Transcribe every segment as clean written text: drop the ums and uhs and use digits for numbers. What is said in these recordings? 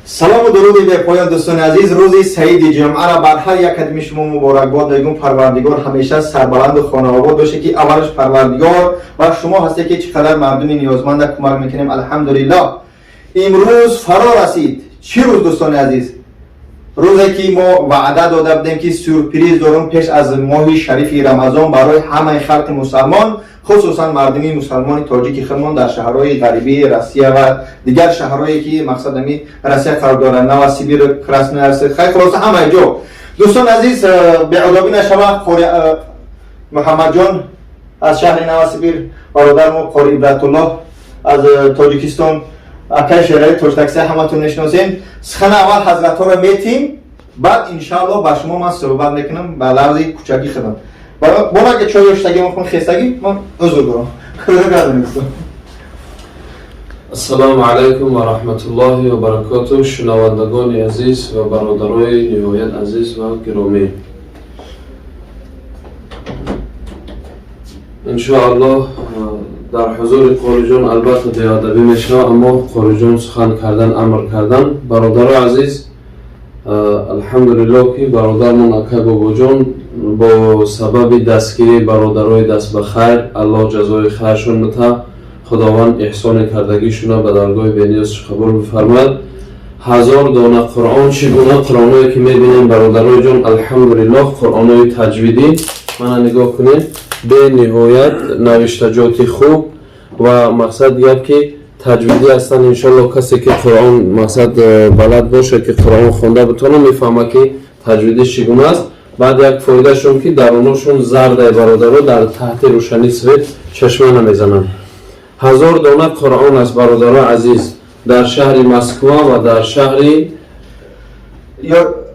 Салому дуруди бепоён, дӯстони азиз. Рӯзи саиди ҷумъаро бар ҳар як кадами шумо муборакбод мегӯм. Парвардигор ҳамеша сарбаланду хонаобод боше, ки аввалаш Парвардигор ва шумо ҳасте, ки чӣ қадар мардуми ниёзманда кӯмак мекунем. Алҳамдулиллоҳ, имрӯз фаро расид. Чӣ рӯз, дӯстони азиз? Рӯзе ки мо ваъда дода будем, ки сюрприз дорем пеш аз моҳи шарифи Рамазон барои ҳамаи халқи мусалмон, хусусан мардуми мусалмони тоҷики худмон дар шаҳрҳои ғарибии Россия ва дигар шаҳрҳое, ки мақсад ами Россия қарор доранд, Новосибир, Красноярск, хай, хулоса, ҳамаи ҷо. Дӯстон азиз, беодобӣ нашава, қори Муҳаммадҷон аз шаҳри Новосибир, бародармо қори Ибратуллоҳ аз Тоҷикистон, акай Шерали Тоҷтаксия, ҳаматон мешиносем. Сухана аввал ҳазратҳоро метим, баъд иншааллоҳ ба шумо ман суҳбат мекунам ба лафзи кучакӣ худам. Бо аге чой ёштагӣ мухун хестагӣ, ман узр дорам. Ассалому алайкум ва раҳматуллоҳи ва баракотуҳ. Шунавандагони азиз ва бародарои ниҳоят азиз ва гиромӣ, иншоаллоҳ, дар ҳузури қориҷон албатта беадабӣ мешавад, аммо қориҷон сухан кардан амр кардан. Бародарои азиз, алҳамдулиллоҳ, ки бародармон акай Бобоҷон бо сабаби дастгирии бародарои даст ба хайр, Аллоҳ ҷазои хайршон бита, Худованд эҳсони кардагишона ба даргоҳи бениёзш қабул бифармояд. 1000 дона Қуръон, чӣ гуна қуръоное ки мебинем, бародарои ҷон, алҳамдулиллоҳ, қуръонои таҷвидӣ. Мана нигоҳ кунед, бениҳоят навиштаҷоти хуб ва мақсад гап ки таҷвидӣ ҳастанд. Иншоаллоҳ, касе ки Қуръон мақсад балад бошад, ки Қуръон хонда битона, мефаҳмад, ки таҷвидӣ чӣ гуна аст. Баъд як фоидашон, ки даруношон зардай, бародаро, дар таҳти рӯшании свет чашма намезананд. 1000 дона Қуръон аст, бародаро азиз, дар шаҳри Москва ва дар шаҳри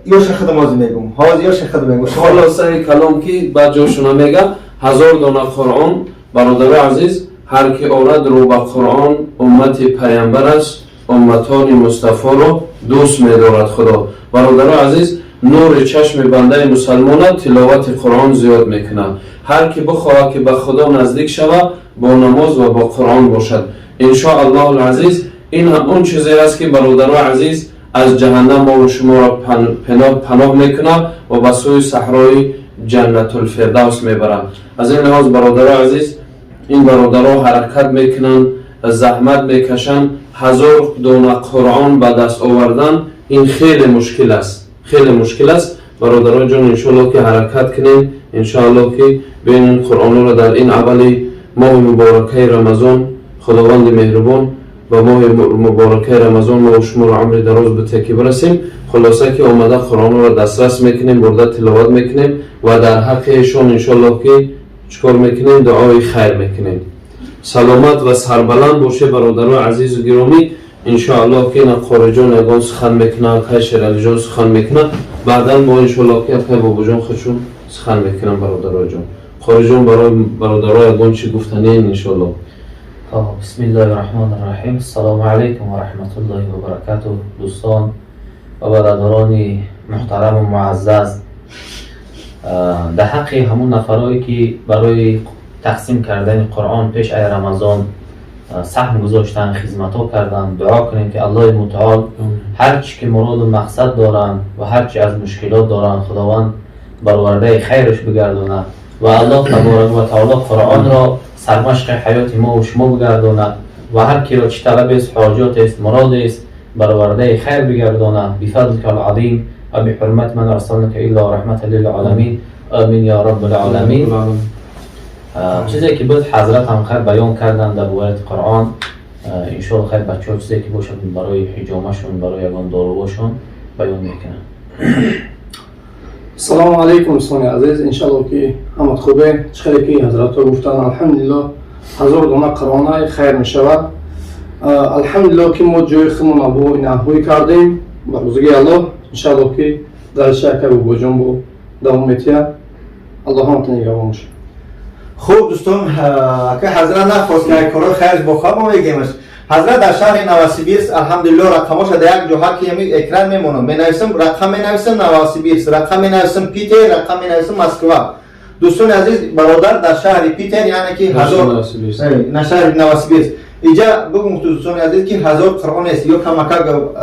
Ёша худам ҳозир мегӯм, ҳозир ёша худам мегӯм. Хулосаи калом, ки баъд ҷошона мега, 1000 дона Қуръон, бародаро азиз, ҳар ки орад рӯ ба Қуръон, уммати паямбар аст, умматони Мустафоро дӯст медорад Худо. Бародаро азиз, нури чашми бандаи мусалмона тиловати Қуръон зиёд мекунад. Ҳар ки бихоҳад, ки ба Худо наздик шавад, бо намоз ва бо Қуръон бошад. Иншо Аллоҳу азиз, ин он чизе аст, ки, бародаро азиз, аз ҷаҳаннам мову шуморо паноҳ мекунад ва ба сӯи саҳрои Ҷаннатулфирдавс мебарад. Аз ин лиҳоз, бародаро азиз, ин бародаро ҳаракат мекунанд, заҳмат мекашанд. 1000 дона Қуръон ба даст овардан ин хеле мушкил аст, хеле мушкил аст, бародарон ҷон. Иншоаллоҳ, ки ҳаракат кунем, иншоаллоҳ, ки бинем Қуръонҳоро дар ин аввали моҳи муборакаи Рамазон. Худованди меҳрубон ба моҳи муборакаи Рамазон мо шуморо умри дароз бите, ки бирасем. Хулоса, ки омада Қуръонро дастрас мекунем, бурда тиловат мекунем ва дар ҳаққи эшон, иншоаллоҳ, ки чикор мекунем? Дуои хайр мекунем. Саломат ва сарбаланд боше, бародарои азизу гиромӣ. Иншоаллоҳ, ки ина қориҷон ягон сухан мекунанд, акай Шералиҷон сухан мекунанд, баъдан мо, иншоаллоҳ, ки акай Бобоҷон худшон сухан мекунанд. Бародарои ҷон, қориҷон, барои бародаро ягон чӣ гуфтанем, иншоаллоҳ. Бисмиллоҳи раҳмони раҳим. Ассалому алайкум ва раҳматуллоҳи ва баракатуҳ. Дӯстон ва бародарони муҳтараму муаззаз, дар ҳаққи ҳамун нафарое, ки барои тақсим кардани Қуръон пеш ай Рамазон саҳм гузоштанд, хизматҳо карданд, дуо кунем, ки Аллоҳи мутаол ҳар чӣ ки муроду мақсад доранд ва ҳар чӣ аз мушкилот доранд, Худованд баровардаи хайраш бигардонад ва Аллоҳ таборака ва таоло Қуръонро сармашқи ҳаёти мо ва шумо бигардонад ва ҳар киро чӣ талабест, ҳоҷотест, муродест, баровардаи хайр бигардонад. Бифадлика алазим ва биҳурмати ман арсалнака илла раҳмата лилъоламин, амин я раббал оламин. Чизе ки буд, ҳазрат ҳам хайр баён карданд дар бораи Қуръон. Иншоалло, хайр, бачаҳо, чизе ки бошад барои ҳиҷомашон, барои ягон дорувошон баён мекунанд. Салому алайкум, дӯстони азиз. Иншалло, ки ҳамат хубе. Чӣ хеле ки ҳазратҳо гуфтанд, алҳамдулилло, 1000 дона Қуръонай хайр мешавад. Алҳамдулилло, ки мо ҷои худмона бо инаҳҳои кардем ба рӯзигии Аллоҳ. Иншалло, ки дарча ака Бобоҷон бо давом метиҳад. Аллоҳ ҳаматон нигаҳбон бошад. Хуб, дӯстон, ака ҳазрат нахост, ки корҳои хайрш бо хаб мо мегемаш. Ҳазрат дар шаҳри Новосибирск, алҳамдулилло, рақамоша дар як ҷо ҳар ки ҳами экран мемонам, менависам, рақам менависам Новосибирск, рақам менависам Питер, рақам менависам Москва. Дӯстони азиз, бародар дар шаҳри Питер, яъне ки ҳазор на шаҳри Новосибирск. Иҷа бигум, дӯстони азиз, ки 1000 Қуръон нест, ё камака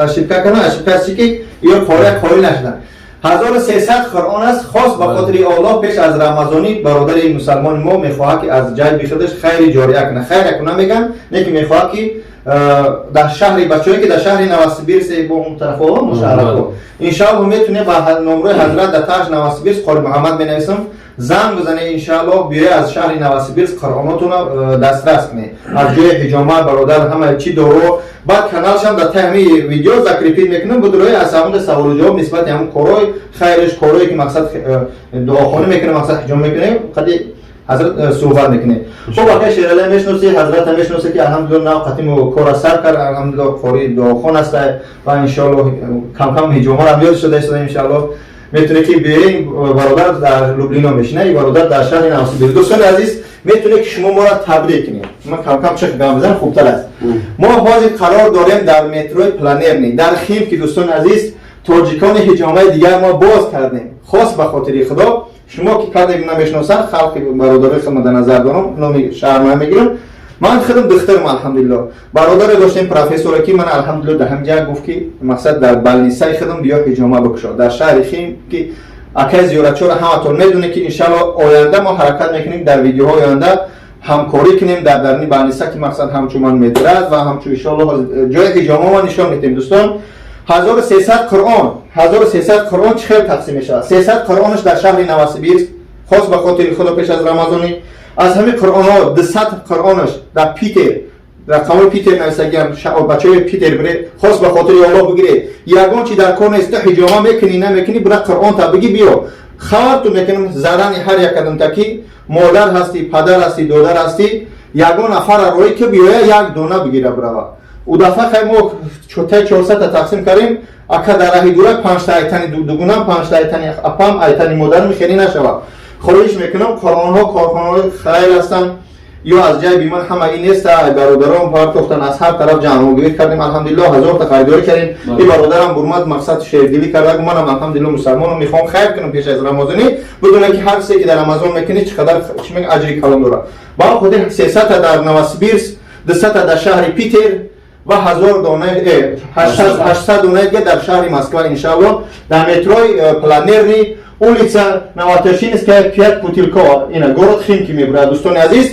ошибка кана, ошибка чи ки ё қория қорӣ нашудан. 1300 Қуръон аст. Хос ба хотири Аллоҳ, пеш аз Рамазонӣ бародари мусалмони мо мехоҳад, ки аз ҷайби худаш хайри ҷория кунад. Хайра куна меган, не ки мехоҳад, ки дар шаҳри бачаҳое, ки дар шаҳри Новосибирск, бо он тарафҳо мушаррафо, иншааллоҳ, метунед ба номрои ҳазрат дар таш Новосибирск, Қори Муҳаммад менависам, занг бизанед. Иншааллоҳ, биёед, аз шаҳри Новосибирск Қуръонотонро дастрас кунед, аз ҷои ҳиҷома бародар ҳама чи дору. Баъд каналшам дар таи ҳамин видео закрепить мекунам, будрои аз ҳамонда саволу ҷавоб нисбати ҳамон корҳои хайриш, корҳое ки мақсад дуохонӣ мекунем, мақсад ҳиҷома мекунем, қади ҳазрат суҳбат мекунем. Хуб, акай Шералия мешиноси, ҳазрата мешиноси, ки алҳамдулилла нав қатиму кора сар кард. Алҳамдулилла, қори дуохон аста ва иншоаллоҳ камкам ҳиҷомарам ёд шуда истода. Иншоаллоҳ, метавонед ки биёед. Бародар дар Люблино мешина, и бародар дар шаҳри Новосибирск. Дӯстони азиз, метавонед, ки шумо моро таблиғ кунед. Ман камкам чих гап бизанам, хубтар аст. Мо ҳозир қарор дорем дар метрои Планерный дар Химки. Дӯстони азиз, тоҷикони ҳиҷомаи дигар мо боз кардем, хос ба хотири Худо. Шумо ки кардем, намешиносанд халқи бародарои худро дар назар дорам, номи шаҳр намегирам. Ман худам духтарам, алҳамдулилло, бародаре доштем, профессоре, ки ман, алҳамдулилло, дар ҳамҷа гуфт, ки мақсад дар больницаи худам биё, ҳиҷома бикушо дар шаҳри Хим, ки акай зиёратчиҳоро ҳаматон медонед, ки иншалло оянда мо ҳаракат мекунем, дар видеоҳои оянда ҳамкорӣ кунем дар дарни больница, ки мақсад ҳамчун ман медорад ва ҳамчун иншалло ҷои ҳиҷома мо нишон медиҳем. Дӯстон, 1300 Қуръон, 1300 Қуръон чӣ хел тақсим мешавад? 300 Қуръонаш дар шаҳри Новосибирск, хос ба хотири Худо, пеш аз Рамазонӣ. Аз ҳамин Қуръонҳо 200 Қуръонаш дар Питер, рақамҳои Питер нависагиам, бачаҳои Питер бире, хос ба хотири Аллоҳ бигире. Ягон чи дар кор нест, ҳиҷома мекунӣ, намекунӣ, бира, Қуръон та биги, биё. Хабарту мекунам зарани ҳар як кадамта, ки модар ҳастӣ, падар ҳастӣ, додар ҳастӣ, ягон нафара роӣ ки биёя, як дона бигира бирава. У дафъа хай мо чотаи 400-та тақсим кардем, ака дар раҳи дура панҷта айтани дугунам, панҷта айтани апам, айтани модарам, хеле нашава. Хоҳиш мекунам, қуръонҳо корхонаҳои хайр ҳастанд ё аз ҷайби ман ҳама ин неста, бародарон партохтан, аз ҳар тараф ҷамъогирӣ кардем. Алҳамдулилло, 1000-та харидорӣ кардем. И бародарам бурмад, мақсад шердилӣ карда. Манам, алҳамдулилло, мусалмонам, мехоҳам хайр кунам пеш аз Рамазонӣ. Бидуне ки ҳар чизе ки дар Рамазон мекунӣ, чӣ қадар чӣ мег аҷри калон дорад. Ба он хотир 300-та дар Новосибирск, 200-та дар шаҳри Питер ва 1000 дона, 800 донаи дига дар шаҳри Москва. Иншаалло, дар метрои Планерный, улица Новоторжинская, 5, Путилкова, ина город Химки мебурад. Дӯстони азиз,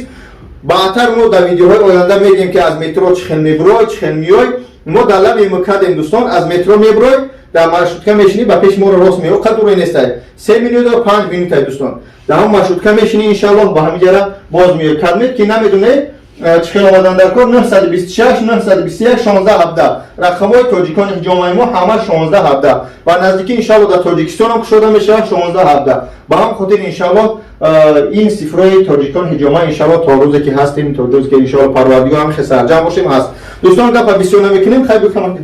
баъдтар мо дар видеоҳои оянда мегӯем, ки аз метро чӣ хел мебурой, чӣ хел меёй. Мо дар лаби МКАДем, дӯстон. Аз метро мебурой, дар маршрутка мешинӣ, ба пеши моро рост меё, қадуре нестай, 3 минута, 5 минутай. Дӯстон, дар ҳамон маршрутка мешинӣ, иншааллоҳ, ба ҳамин ҷара боз меёй. Кадмед ки намедонед чӣ хел омадан дар кор, 926 921 16 17 рақамҳои тоҷикони ҳиҷомаи мо ҳама 16 17. Ба наздикӣ, иншаалло, дар Тоҷикистонам кушода мешавад 16 17. Ба ҳам хотир, иншаалло, ин сифрои тоҷикон ҳиҷома, иншаалло, то рӯзе ки ҳастем, то рӯзе ки, иншаалло, Парвардигор ҳам хесарҷам бошем, ҳаст. Дӯстон, гапа бисёр намекунем. Хай бикунам,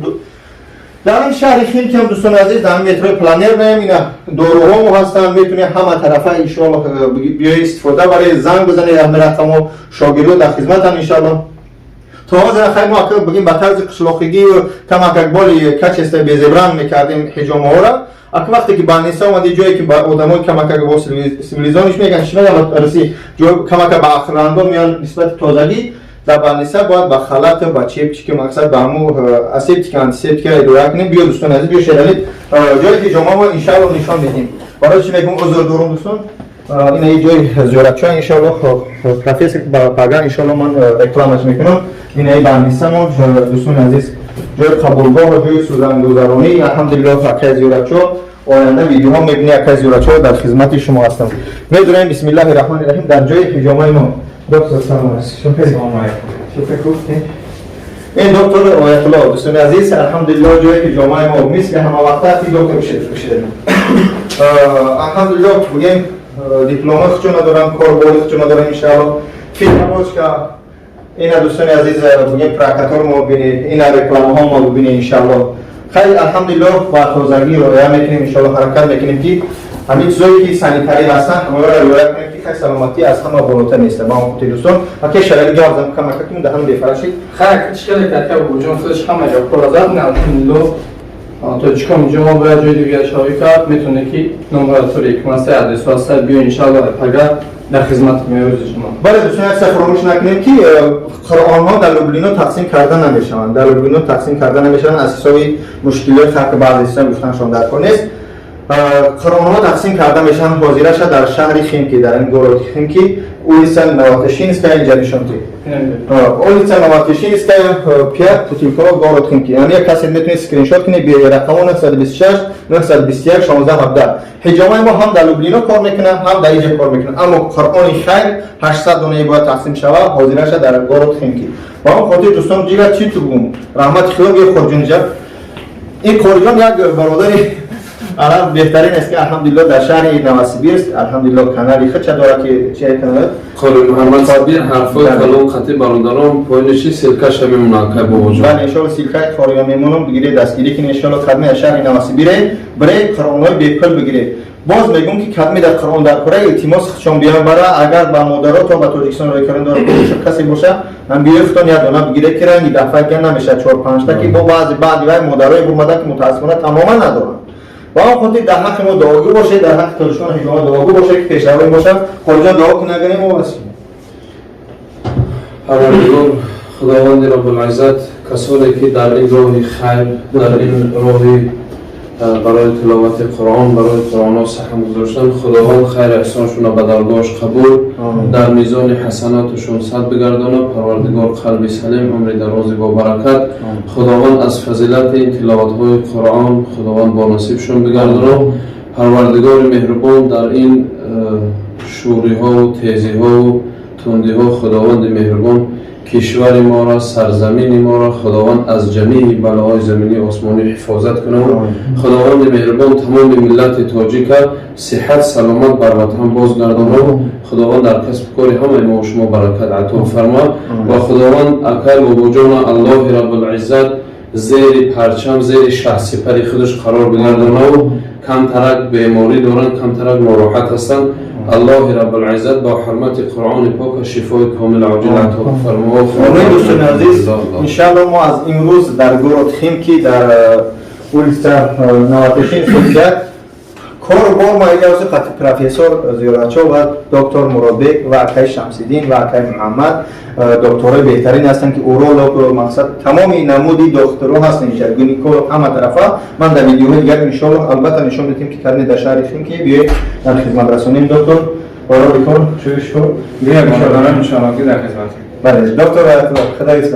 дар ин шаҳри Химки ҳам, дӯстони азиз, дар метрои Планернаем, ина доруҳомо ҳастанд. Метавонед ҳама тарафа, иншоалло, биёи, истифода баред, занг бизанед ҳами рақамо, шогирдо дар хизматанд, иншоалло. То ҳозир хай мо ака бигем, ба тарзи қишлоқигию камакак боли качество безебранг мекардем ҳиҷомаҳоро. Ака вақте ки больница омади, ҷое ки ба одамои камакак бо цивилизованный меган, чӣ меган, раси ҷой камака ба ақлрандо меян, нисбати тозагӣ дар больница бояд ба халат, ба чепчики, мақсад ба ҳаму асептика, антисептика идора кунем. Биё, дӯстони азиз, биё, Шералӣ, ҷое ки ҷомамо, иншаалло, нишон медиҳем. Барои чӣ мегӯм, узр дорум, дӯстон. Ина ҷои зиёратчо, иншаалло, профессор пага, иншаалло, ман рекламаш мекунам. Ина больницамо, дӯстони азиз, ҷои қабулгоҳ, ҷои сӯзангузаронӣ. Алҳамдулилло, акай зиёратчо, оянда видеоҳо мебинӣ, акай зиёратчо дар хизмати шумо ҳастам. Медонем, бисмиллаҳи раҳмони раҳим, дар ҷои ҳиҷомаи мо. Доктор, салом алейкум. Ин доктор Оятулло, дӯстони азиз, алҳамдулилло, ҷои ҳиҷомаи мо мисли ҳама вақта. Доктор, бишед. Алҳамдулилло, бигем, диплома хучо надорам, корбори хучо надорам, иншаалло. Филмабочка ина, дӯстони азиз, бигем, прокатор мо бинед, ина рекламаҳо мо бибинед, иншаалло. Хайр, алҳамдулилло, ба тозагӣ риоя мекунем, иншаалло. Ҳаракат мекунем, ки ҳамин чизое ки санитарӣ ҳастанд, ҳамаро риоя кунем, ки хай саломатӣ аз ҳама болотар нест. Ба он хотир, дӯстон, аке Шарали, гап зан камакаким, даҳан бефарашид. Хайр, чӣ хеле кака, Бобоҷон худаш ҳама гапҳоро зад. Алҳамдулилло. Тоҷикон инҷо мо бояд ҷои дигар шавӣ кард, метавонед ки номбаратори ҳикмат адресу ҳаста биё, иншалло, пага дар хизмат меорӯзи шумо. Бале, дӯстон, як фаромӯш накунем, ки қуръонҳо дар Люблино тақсим карда намешаванд, дар Люблино тақсим карда намешаванд аз ҳисоби мушкилиҳои халқи баъзе ҳисоб гуфтаншон дар кор нест. Қуръонҳо тақсим карда мешаванд ҳозираша дар шаҳри Химки, дар ин город Химки, улица Новотишинская, инҷа нишонти, улица Новотишинская, 5, Путилково, город Химки. Ами як касе метавонед скриншот кунед, биёед, рақамо 926 921 16 17. Ҳиҷомаи мо ҳам дар Люблино кор мекунад, ҳам дар иҷа кор мекунад, аммо Қуръони хайр 800 донае бояд тақсим шавад ҳозираша дар город Химки. Ба он хотир, дӯстон, дигар чӣ ту гум, раҳмати худо биё, Қорҷонҷа. Ин Қорҷон як бародари араб беҳтарин аст, ки алҳамдулилло дар шаҳри Новосибирск, алҳамдулилло, канали худша дорад, ки чи канал? Қори Муҳаммад Сабир, ҳарфҳои калон қатӣ бародарон, поиниши ссылка ша мемонад, кай бобоҷон. Бале, иншоалло, ссылка и қориё мемонам, бигиред, дастгирӣ кунед. Иншоалло, кадме аз шаҳри Новосибире биред, қуръонҳои бепул бигиред. Боз мегӯм, ки кадме дар қуръон дар кора, илтимос, худшон биён бара. Агар ба модарото ба Тоҷикистон рой кардан дора боша, касе боша, ман биёфтон, як дона бигиред, ки ранги дафъа ган намешавад чор панҷта, ки бо баъзи баъди вай модарое бурмада, ки мутаассифона тамоман надоранд. Ба он хотир дар ҳаққи мо дуогӯ бошед, дар ҳаққи тоҷикон ҳиҷома дуогӯ бошед, ки пешравӣ бошад. Хориҷон, дуо кунагарем мо басем. Парвардигор, Худованди Раббулиззат, касоне ки дар ин роҳи хайр, дар ин роҳи барои тиловати Қуръон, барои қуръонҳо саҳм гузоштан, Худованд хайр эҳсоншона ба даргоҳаш қабул, дар мизони ҳасаноташон сад бигардонад. Парвардигор қалби салим, умри дарози бобаракат, Худованд аз фазилати ин тиловатҳои Қуръон, Худованд бонасибшон бигардонад. Парвардигори меҳрубон, дар ин шӯриҳову тезиҳову тундиҳо, Худованди меҳрубон, кишвари моро, сарзамини моро, Худованд аз ҷамеи балоҳои заминии осмонӣ ҳифозат кунад. Худованди меҳрубон тамоми миллати тоҷика сиҳат, саломат бар ватан бозгардонад. Худованд дар касбу кори ҳамаи мо шумо баракат ато фармояд ва Худованд акай бобоҷона, Аллоҳи Раббулиззат, зери парчам, зери шаҳсипари худаш қарор бигардонаву камтарак беморӣ доранд, камтарак нороҳат ҳастанд. Аллоҳи Раббулиззат бо ҳурмати Қуръони пока шифои комил оҷил ато фармояд. Омин. Дӯстони азиз, иншаалло, мо аз имрӯз дар город Химки, дар улица Новотишинская 5 кору бор мо иҷози қати профессор Зиёратшо ва доктор Муродбек ва акаи Шамсиддин ва акаи Муҳаммад, докторои беҳтарин ҳастанд, ки уролог, мақсад, тамоми намуди докторо ҳастанд инҷа, гинеколог, ҳама тарафа. Ман дар видеоҳои дигар, иншоалло, албатта, нишон медиҳем, ки кадме дар шаҳри Химки биёед, дар хизматрасоним. Доктор, барои кор шуд. Иншоалло, ки дар хизматем. Бале, доктор, худо ҳифз.